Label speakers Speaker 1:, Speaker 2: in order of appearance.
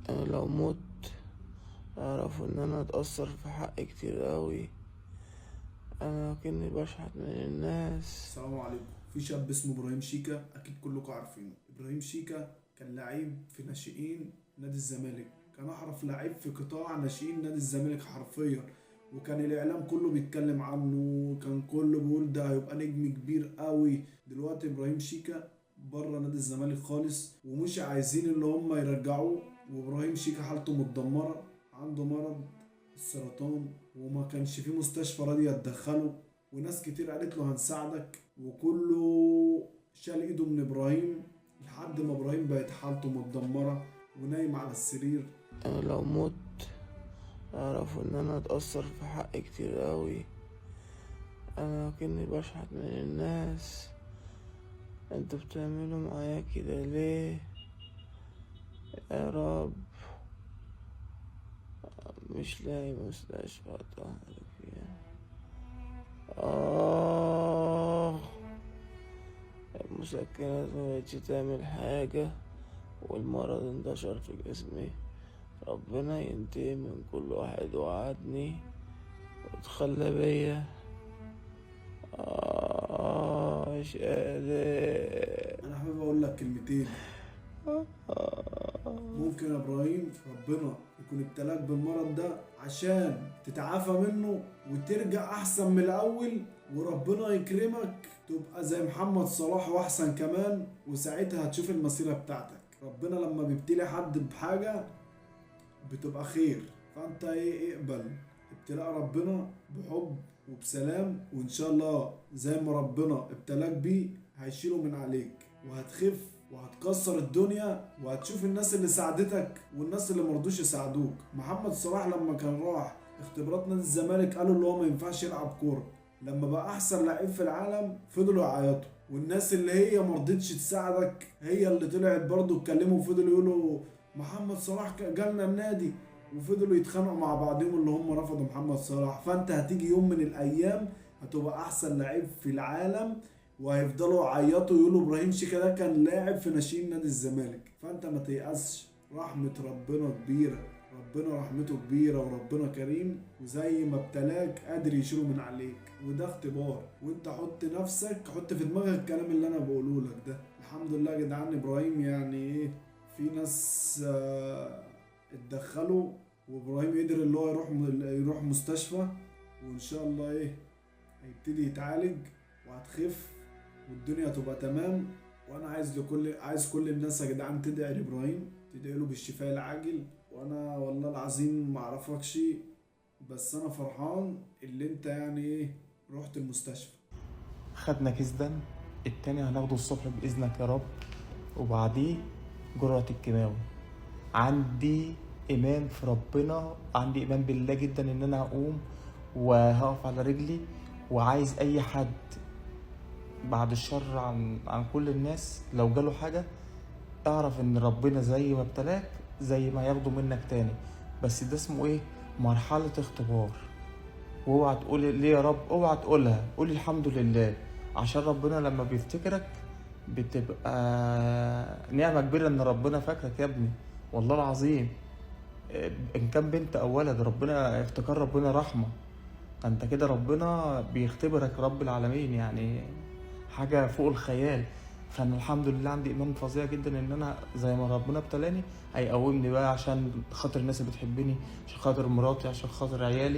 Speaker 1: انا لو مت اعرفوا ان انا اتأثر في حقي كتير قوي. انا كأني بشحت من الناس.
Speaker 2: السلام عليكم. في شاب اسمه ابراهيم شيكا، اكيد كلكم عارفينه. ابراهيم شيكا كان لعيب في ناشئين نادي الزمالك، كان احرف لعيب في قطاع ناشئين نادي الزمالك حرفيا، وكان الاعلام كله بيتكلم عنه، وكان كله بيقول ده هيبقى نجم كبير قوي. دلوقتي ابراهيم شيكا بره نادي الزمالك خالص، ومش عايزين اللي هم يرجعوه. وابراهيم شيكا حالته متدمره، عنده مرض السرطان، وما كانش في مستشفى راضية تدخله، وناس كتير قالت له هنساعدك، وكله شال ايده من ابراهيم لحد ما ابراهيم بقت حالته متدمره ونايم على السرير.
Speaker 1: انا لو مت اعرفوا ان انا اتأثر في حقي كتير قوي. انا كأني بشحت من الناس. انتوا بتعملوا معايا كده ليه يا رب؟ مش لاقي مستشفى اطهر فيها. آه، المسكنات مبقتش تعمل حاجة، والمرض انتشر في جسمي. ربنا ينتقم من كل واحد وعدني وتخلى بيا. مش قادر.
Speaker 2: انا حابب اقول لك كلمتين. ممكن يا ابراهيم ربنا يكون ابتلاك بالمرض ده عشان تتعافى منه وترجع احسن من الاول، وربنا يكرمك تبقى زي محمد صلاح واحسن كمان، وساعتها هتشوف المسيرة بتاعتك. ربنا لما بيبتلي حد بحاجة بتبقى خير، فانت ايه، اقبل ابتلاء ربنا بحب وبسلام، وان شاء الله زي ما ربنا ابتلاك بيه هيشيله من عليك، وهتخف وهتكسر الدنيا، وهتشوف الناس اللي ساعدتك والناس اللي مرضوش يساعدوك. محمد صلاح لما كان راح اختبارات نادي الزمالك قالوا اللي هو ما ينفعش يلعب كورة، لما بقى احسن لعيب في العالم فضلوا يعيطوا، والناس اللي هي مرضتش تساعدك هي اللي طلعت برضه اتكلموا وفضلوا يقولوا محمد صلاح جالنا النادي، وفضلوا يتخانقوا مع بعضهم اللي هم رفضوا محمد صلاح. فانت هتيجي يوم من الايام هتبقى احسن لعيب في العالم، وهيفضلوا يعيطوا يقولوا ابراهيم شيكا ده كان لاعب في ناشئين نادي الزمالك. فانت ما تيأسش، رحمة ربنا كبيرة، ربنا رحمته كبيرة وربنا كريم، وزي ما ابتلاك قادر يشيله من عليك، وده اختبار. وانت حط نفسك، حط في دماغك الكلام اللي انا بقوله لك ده. الحمد لله يا جدعان، ابراهيم يعني ايه، في ناس اتدخلوا وابراهيم قدر اللي هو يروح مستشفى، وان شاء الله ايه هيبتدي يتعالج وهتخف والدنيا تبقى تمام. وانا عايز كل الناس يا جدعان تدعي لابراهيم، تدعي له بالشفاء العاجل. وانا والله العظيم ما اعرفكش، بس انا فرحان اللي انت يعني ايه رحت المستشفى.
Speaker 3: خدنا كيس دم، التاني هناخده الصبح بإذنك يا رب، وبعديه جرعة الكيماوي. عندي إيمان في ربنا، عندي إيمان بالله جدا إن أنا هقوم وهقف على رجلي. وعايز أي حد بعد الشر عن كل الناس لو جاله حاجة، اعرف إن ربنا زي ما ابتلاك زي ما هياخده منك تاني، بس ده اسمه إيه؟ مرحلة اختبار. واوعى تقول ليه يا رب، اوعى تقولها، قول الحمد لله، عشان ربنا لما بيفتكرك بتبقى نعمة كبيرة ان ربنا فاكرك يا ابني، والله العظيم. ان كان بنت او ولد، ربنا افتكار ربنا رحمة. انت كده ربنا بيختبرك رب العالمين، يعني حاجة فوق الخيال. فانا الحمد لله عندي ايمان فظيع جدا ان انا زي ما ربنا ابتلاني هيقومني بقى، عشان خاطر الناس اللي بتحبني، عشان خاطر مراتي، عشان خاطر عيالي.